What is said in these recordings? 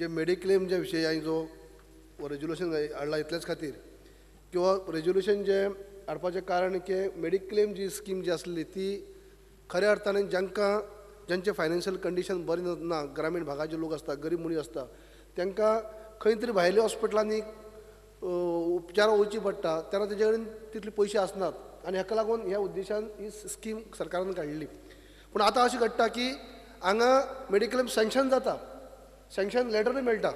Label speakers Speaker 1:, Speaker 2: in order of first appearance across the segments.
Speaker 1: जे mediclaim जे विशय हांवें जो रेजोल्युशन हाडला इतलेच खातीर किंवा रेजोल्युशन जे हाडपाचें कारण की मेडिक्लेम जी स्कीम जी आसली ती खऱ्या अर्थान जांकां जांचें फायनान्शियल कंडिशन बरें ना, ग्रामीण भागाचे लोक आसता, गरीब मनीस आसता, तांकां खंय तरी भायल्या हॉस्पिटलांनी उपचार वचची पडटा तेन्ना तेजे कडेन तितले पयशे आसनात आनी हाका लागून ह्या उद्देशान ही स्कीम सरकारान काडली. पूण आतां अशें घडटा की हांगा मेडिक्लेम सँक्शन जाता, सँक्शन लॅटरूय मेळटा,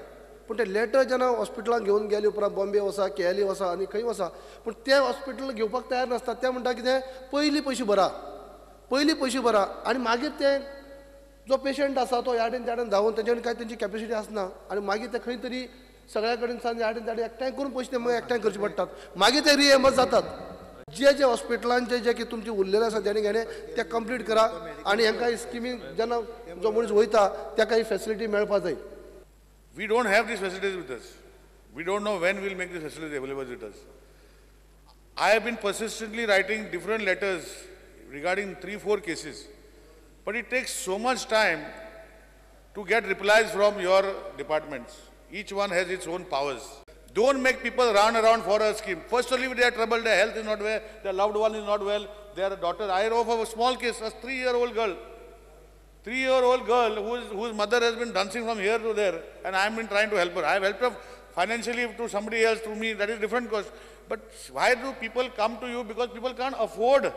Speaker 1: पूण तें लॅटर जेन्ना हॉस्पिटलान घेवन गेले उपरांत बॉम्बे वसा, केएलई वसा आनी खंय वसा, पूण तें हॉस्पिटल घेवपाक तयार नासता. ते म्हणटा कितें पयलीं पयशे भरा, पयलीं पयशे भरा आनी मागीर ते जो पेशंट आसा तो ह्या वटेन त्या वटेन धांवून तेजे कडेन कांय तेंची कॅपेसिटी आसना आनी मागीर ते खंय तरी सगळ्या कडेन सावन ह्या वटेन त्या वटेन एकठांय करून पयशे ते मागीर एकठांय करचे पडटात, मागीर ते रिएम्बर्स जातात. जे जे हॉस्पिटलांचे जे कितें तुमचे उरलेले आसा देणे घेणे ते कंप्लीट करा आनी हांकां स्किमी जेन्ना जो मनीस वयता ताका ही फेसिलिटी मेळपा जाय.
Speaker 2: We don't have these facilities with us. We don't know when we'll make these facilities available with us. I have been persistently writing different letters regarding 3-4 cases, but it takes so much time to get replies from your departments. Each one has its own powers. Don't make people run around for a scheme. First only they are troubled, their health is not well, their loved one is not well, their daughter. I know of a small case, a 3-year-old girl. 3-year-old girl whose mother has been dancing from here to there, and I have been trying to help her. I have helped her financially to somebody else, through me, that is different cost. But why do people come to you? Because people can't afford.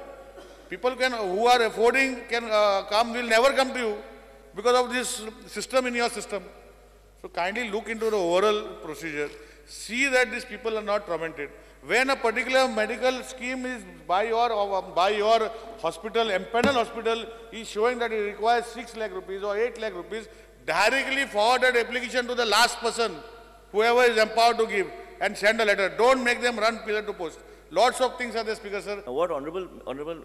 Speaker 2: People can, who are affording can come, will never come to you because of this system in your system. So kindly look into the overall procedure. See that these people are not tormented. When a particular medical scheme is by your hospital, empanel hospital, is showing that it requires 6 lakh rupees or 8 lakh rupees, directly forward that application to the last person, whoever is empowered to give, and send a letter. Don't make them run pillar to post. Lots of things are there, Speaker sir.
Speaker 3: Now what Honorable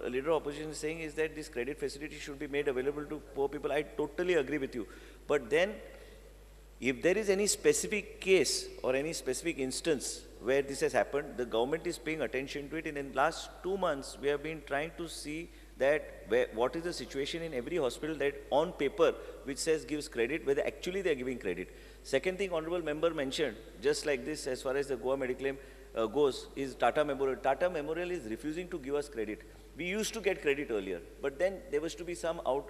Speaker 3: Leader of Opposition is saying is that this credit facility should be made available to poor people. I totally agree with you. But then, if there is any specific case or any specific instance where this has happened, the government is paying attention to it. And in the last 2 months, we have been trying to see that what is the situation in every hospital that on paper, which says gives credit, whether actually they are giving credit. Second thing Honorable Member mentioned, just like this, as far as the Goa Mediclaim goes, is Tata Memorial. Tata Memorial is refusing to give us credit. We used to get credit earlier, but then there was to be some out,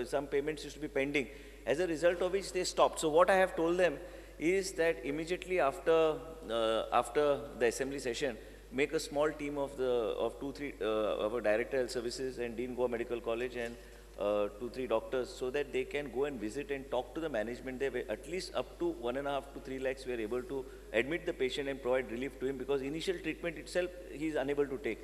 Speaker 3: some payments used to be pending, as a result of which they stopped. So what I have told them is that immediately after the assembly session, make a small team of 2-3 of a director health services and Dean Goa Medical College and 2-3 doctors, so that they can go and visit and talk to the management there. At least up to 1.5 to 3 lakhs we are able to admit the patient and provide relief to him, because initial treatment itself he is unable to take.